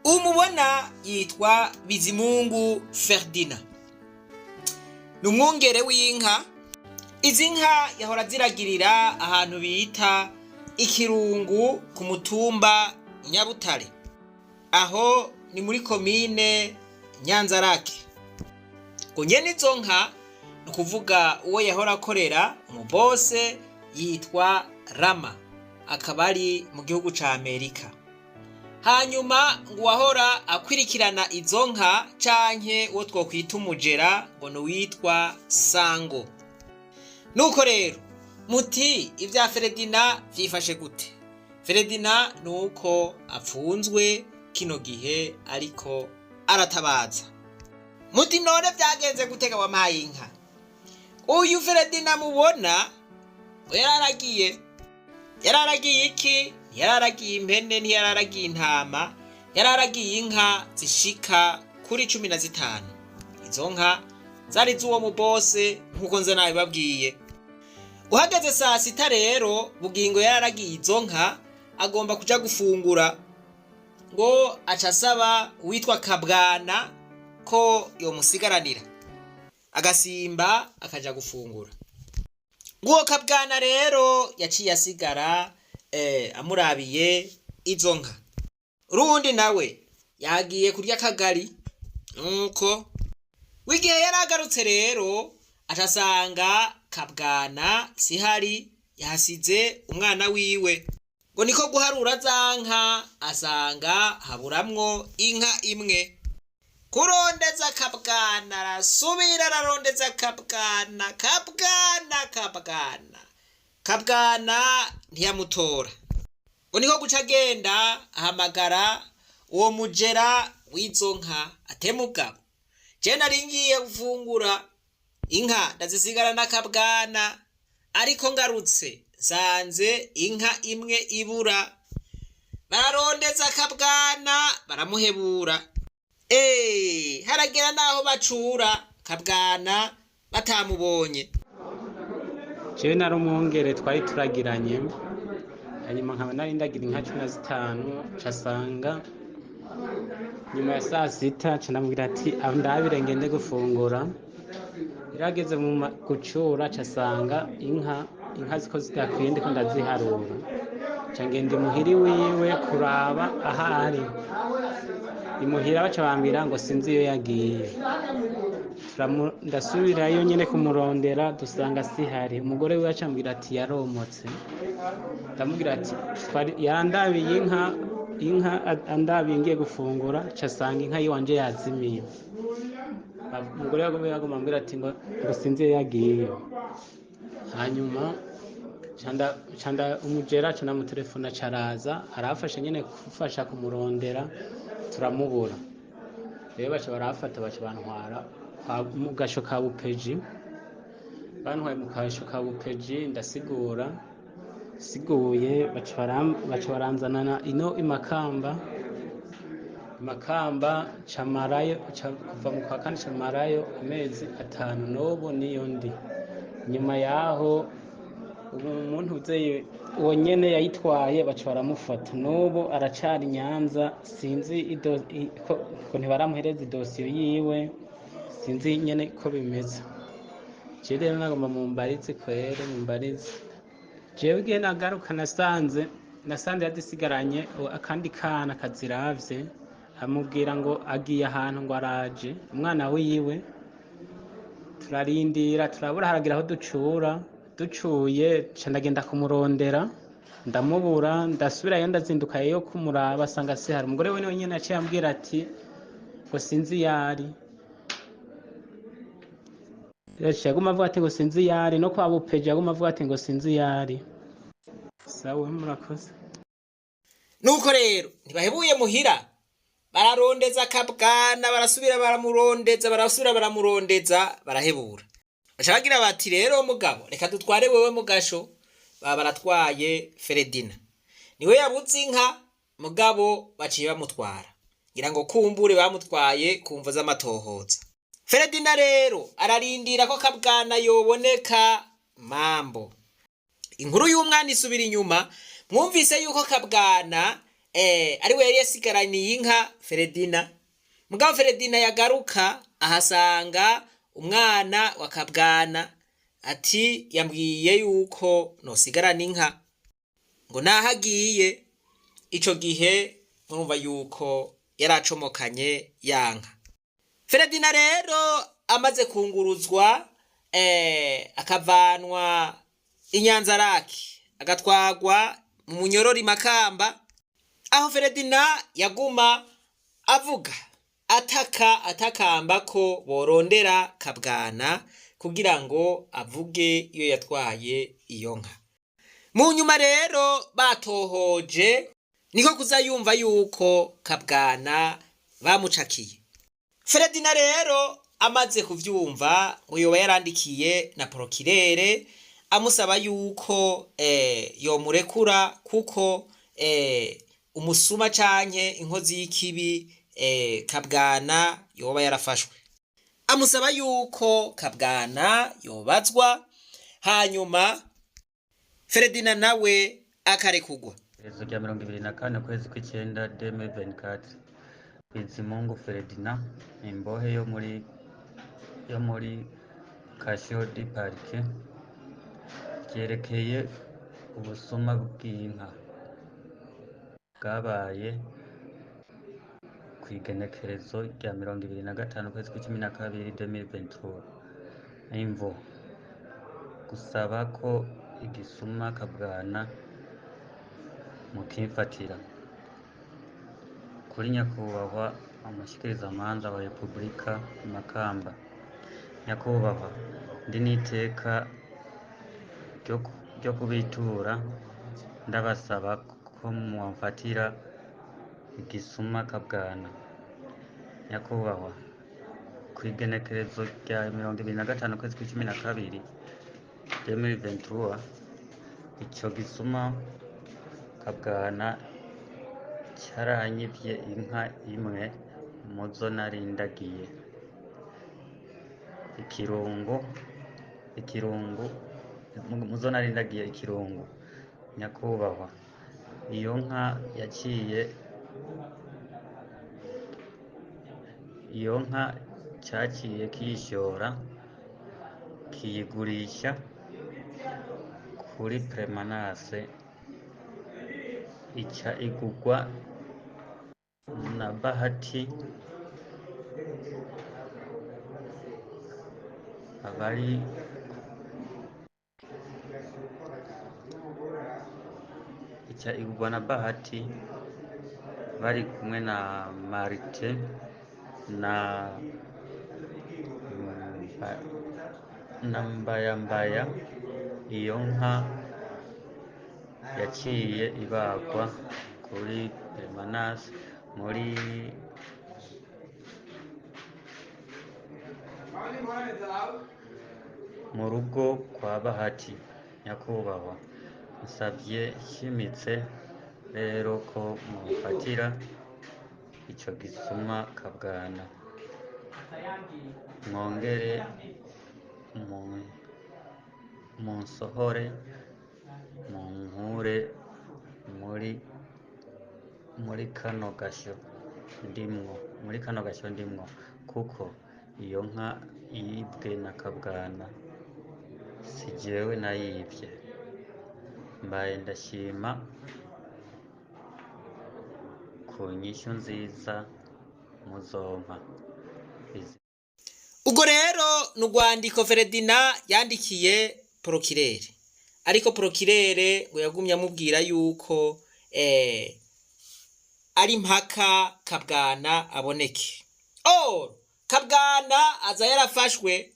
Umubona yitwa Bizimungu Ferdinand, ni umwungere w'inka. Izi nka yahora ziragirira ahantu bita Ikirungu ku mutumba Nyabutare, aho ni muri komine Nyanzarake. Ngo nyene izo nka, ni ukuvuga uwo yahora akorera, umubose yitwa Rama, akaba ari mu gihugu ca Amerika. Hanyuma ngo uwahora akwirikirana izo nka canke uwo twokwita umujera ngo ni uwitwa Sango. Nuko rero muti ibya Feredina vyifashe gute? Feredina ni uko apfunzwe kino gihe ariko aratabaza. Muti none vyagenze gutega wampaye inka? Uyu Feredina mubona ngo yararagiye. Yararagiye iki? Ntiyararagiye impene, ntiyararagiye intama, yararagiye inka zishika kuri 15. Izo nka zari z'uwo mubose nk'uko nze nabibabwiye. Uhageze saa sita rero, Bugingo yararagiye izo nka, agomba kuja gufungura, ngo aca asaba uwitwa Kabwana ko yomusigaranira agasimba akaja gufungura. Nguwo Kabwana rero yaciye asigara amurabiye izo nka. Urundi nawe yagiye kurya akagari. Nuko w'igihe yaragarutse rero, acasanga Kabwana sihari, yahasize umwana wiwe. Ngo niko guharura za nka, asanga haburamwo inka imwe. Kurondeza Kabwana, arasubira ararondeza Kabwana, Kabwana, Kabwana, Kabwana ntiyamutora. Ngo niko guca agenda ahamagara uwo mujera w'izo nka, atemugabo je nari ngiye gufungura, inka ndazisigara na Kabwana, ariko ngarutse nsanze inka imwe ibura. Bararondeza Kabwana, baramuhebura. Haragera naho bacura Kabwana batamubonye. Jewe nari umwungere, twari turagiranye, hanyuma nkaba nari ndagira inka 15. Casanga nyuma ya saa sita ca ndamubwira ati ndabire ngende gufungura. Irageze mu gucura, casanga inka ziko zidakwiye, ndiko ndaziharura, ca ngenda imuhira iwiwe kuraba aho ari. Imuhira baca bambwira ngo sinzi iyo yagiye. Ndasubirayo nyene kumurondera, dusanga sihari. Umugore wiwe acambwira ati yaromotse. Ndamubwira ati yandabiye inka, andabiye ngiye gufungura, casanga inka yiwanje yazimiye. Umugore wiwe agomba ambwira ati ngo sinzi iyo yagiye. Hanyuma umujera ca ndamutelefona, caraza arafasha nyene gufasha kumurondera, turamubura. Rero baca barafata, baca bantwara mu gasho ka Bupeji. Bantwaye mu kasho ka Bupeji, ndasigura siguye, baca baranzanana ino Imakamba. Imakamba camarayo kuva mu kwa kane, camarayo amezi 5, n'ubu niyo ndi. Nyuma yaho ubu umuntu uzeye uwo nyene yayitwaye baca baramufata, n'ubu aracari Nyanza. Sinzi ko ntibaramuhereza idosiyo yiwe, sinzi nyene ko bimeze. Jewe rero nagomba mumbarize kwere, mumbarize. Jewe igihe nagaruka nasanze yadisigaranye akandi kana kaziravye, amubwira ngo agiye ahantu ngo araje umwana wiwe. Turarindira, turabura, haragira aho ducura. Ducuye ca ndagenda kumurondera, ndamubura. Ndasubirayo, ndazinduka yo kumuraba, asanga sihari. Umugore we niwe nyene yaciye ambwira ati ngo sinzi iyo ari. Yaciye aguma avuga ati ngo sinzi iyo ari, no kwa Bupeje aguma avuga ati ngo sinzi iyo ari. Sawa, murakoze. Nuko rero ntibahebuye muhira, bararondeza Kabwana, barasubira baramurondeza, barasubira baramurondeza, barahebura. Baca bagira bati rero mugabo reka dutware wewe mu gasho. Baba baratwaye Feredina, niwe yabuze inka, mugabo baciye bamutwara, ngira ngo kumbure bamutwaye ku mvo z'amatohoza. Feredina rero ararindira ko Kabwana yoboneka. Mambo inkuru y'umwana isubira inyuma. Mwumvise yuko Kabwana ariwe yari yasigaraniye inka Feredina. Mugabo Feredina yagaruka ahasanga umwana wa Kabwana, ati yambwiye yuko nosigarana inka ngo naho agiye. Ico gihe murumva yuko yaracomokanye yanka. Feredina rero amaze kunguruzwa, akavanwa Inyanzaraki agatwagwa mu munyorori Makamba, aho Feredina yaguma avuga ataka atakamba ko borondera Kabwana kugira ngo avuge iyo yatwaye iyo nka. Mu nyuma rero batohoje, niko kuza yumva yuko Kabwana bamucakiye. Feredina rero amaze kuvyumva, ngo yoba yarandikiye na porokirere amusaba yuko yomurekura, kuko umusuma canke inkozi y'ikibi Kabwana yoba yarafashwe. Amusaba yuko Kabwana yobazwa, hanyuma Feredina nawe akarekugwa. Iherezo rya 24 ukwezi kw'icenda 2024. Bizimungu Ferdinand, imbohe yo muri Cachot du Parquet, ryerekeye ubusuma bw'inka bwabaye kw'igenekerezo rya 25 ukwezi kw'icumi na kabiri 2023. Imvo: gusaba ko igisuma Kabwana mukimfatira. Kuri nyakubahwa umushikirizamanza wa Repubulika Makamba, nyakubahwa, ndi n'iteka ryo kubitura ndabasaba ko mwamfatira igisuma Kabwana. Nyakubahwa, kw'igenekerezo rya 25 ukwezi kw'icumi na kabiri 2023, ico gisuma Kabwana caranyivye inka imwe muzo nari ndagiye ikirungu ikirungu muzo nari ndagiye ikirungu. Nyakubahwa, iyo nka yaciye iyo nka caciye kiyishora kiyigurisha kuri Premanase, ica igurwa na Bahati abari ica igurwa na Bahati bari kumwe na Marite na Mbayambaya. Iyo nka yaciye ibagwa kuri Premanase mu rugo kwa Bahati. Nyakubahwa, nsavye nshimitse rero ko mumfatira ico gisuma Kabwana, mwongere munsohore munkure muri kano gasho ndimwo muri kano gasho ndimwo, kuko iyo nka yibwe na Kabwana, si jewe nayivye. Mbaye ndashima ku nyishu nziza muzompa. Ubwo rero ni urwandiko Feredina yandikiye porokirere, ariko porokirere ngo yagumye amubwira yuko ari mpaka Kabwana aboneke. Oh, Kabwana aza yarafashwe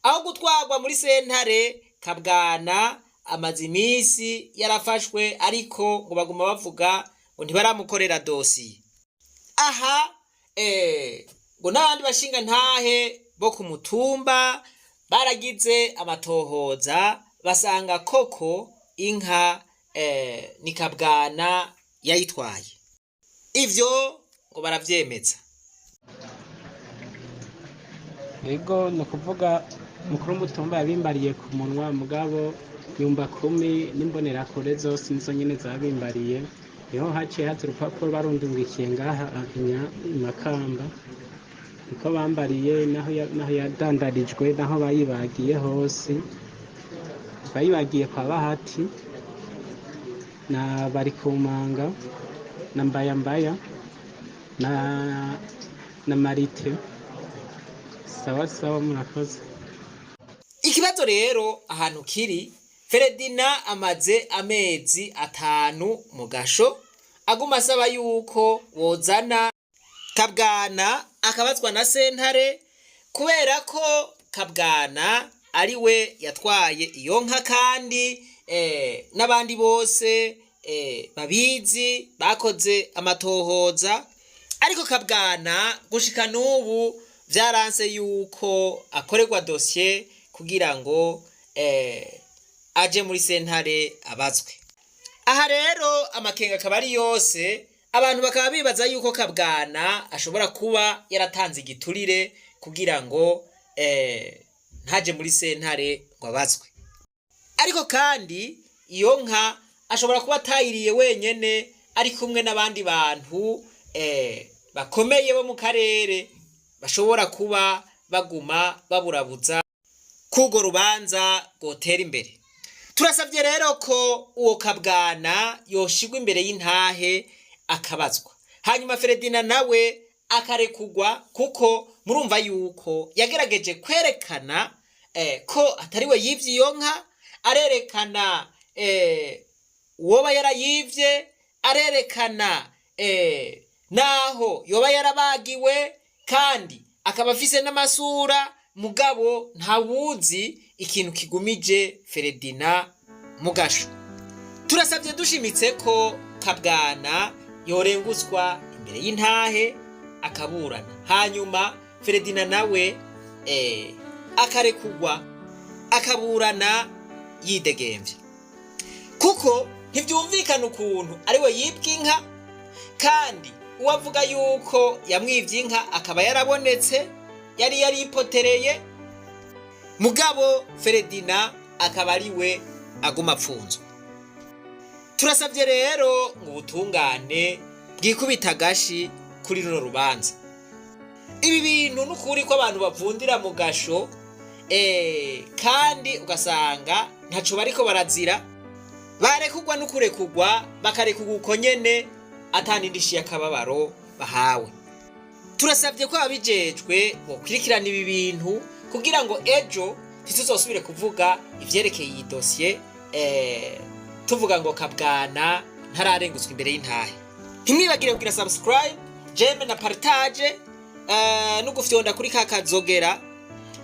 aho gutwarwa muri sentare. Kabwana amaze iminsi yarafashwe, ariko ngo baguma bavuga ngo ntibaramukorera dosiye. Aha ngo n'abandi bashinga ntahe bo ku mutumba baragize amatohoza, basanga koko inka ni Kabwana yayitwaye. Ivyo ngo baravyemeza. Ego, ni ukuvuga mukuru w'umutumba yabimbariye ku munwa, mugabo nyumba kumi n'imbonerakure zose nizo nyene zabimbariye. Niho haciye haza urupapuro barundungikiye ngaha i Makamba, niko bambariye naho yadandarijwe, naho bayibagiye hose. Bayibagiye kwa Bahati na Barikumanga na Mbayambaya na Marite. Sawa sawa, murakoze. Ikibazo rero ahantu kiri, Feredina amaze amezi 5 mu gasho, aguma asaba yuko wozana Kabwana akabazwa na sentare, kubera ko Kabwana ari we yatwaye iyo nka, kandi n'abandi bose babizi bakoze amatohoza. Ariko Kabwana gushika n'ubu vyaranse yuko akorerwa dosiye kugira ngo aje muri sentare abazwe. Aha rero amakenga akaba ari yose, abantu bakaba bibaza yuko Kabwana ashobora kuba yaratanze igiturire kugira ngo ntaje muri sentare ngo abazwe. Ariko kandi iyo nka ashobora kuba atayiriye wenyene, ari kumwe n'abandi bantu bakomeye bo mu karere bashobora kuba baguma baburabuza k'urwo rubanza rwotera imbere. Turasabye rero ko uwo Kabwana yoshigwa imbere y'intahe akabazwa, hanyuma Feredina nawe akarekugwa, kuko murumva yuko yagerageje kwerekana ko atari we yivye iyo nka, arerekana uwoba yarayivye, arerekana naho yoba yarabagiwe, kandi akaba afise n'amasura. Mugabo ntawuzi ikintu kigumije Feredina mugasho. Turasabye dushimitse ko Kabwana yorenguzwa imbere y'intahe akaburana, hanyuma Feredina nawe akarekugwa akaburana yidegemvya, kuko ntibyumvikana ukuntu ari we yibwa inka, kandi uwavuga yuko yamwibye inka akaba yarabonetse, yari yaripotereye, mugabo Feredina akaba ari we aguma apfunzwe. Turasabye rero ngo ubutungane bwikubita agashi kuri runo rubanza. Ibi bintu n'ukuri ko abantu bavundira mu gasho, kandi ugasanga ntaco bariko barazira, barekugwa n'ukurekugwa bakarekugwa uko nyene atanindishiye akababaro bahawe. Turasabye ko ababijejwe bokurikirana ibi bintu kugira ngo ejo ntituzosubire kuvuga ivyerekeye iyi dosiye, tuvuga ngo Kabwana ntararengutswa imbere y'intahe. Ntimwibagire kugira subscribe, j'aime na partage, no gufyonda kuri ka kazogera.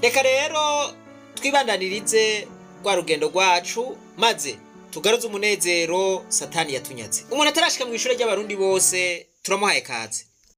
Reka rero twibandanirize rwa rugendo rwacu, maze tugaruze umunezero Satani yatunyaze. Umuntu atarashika mu ishure ry'Abarundi bose, turamuhaye kaze.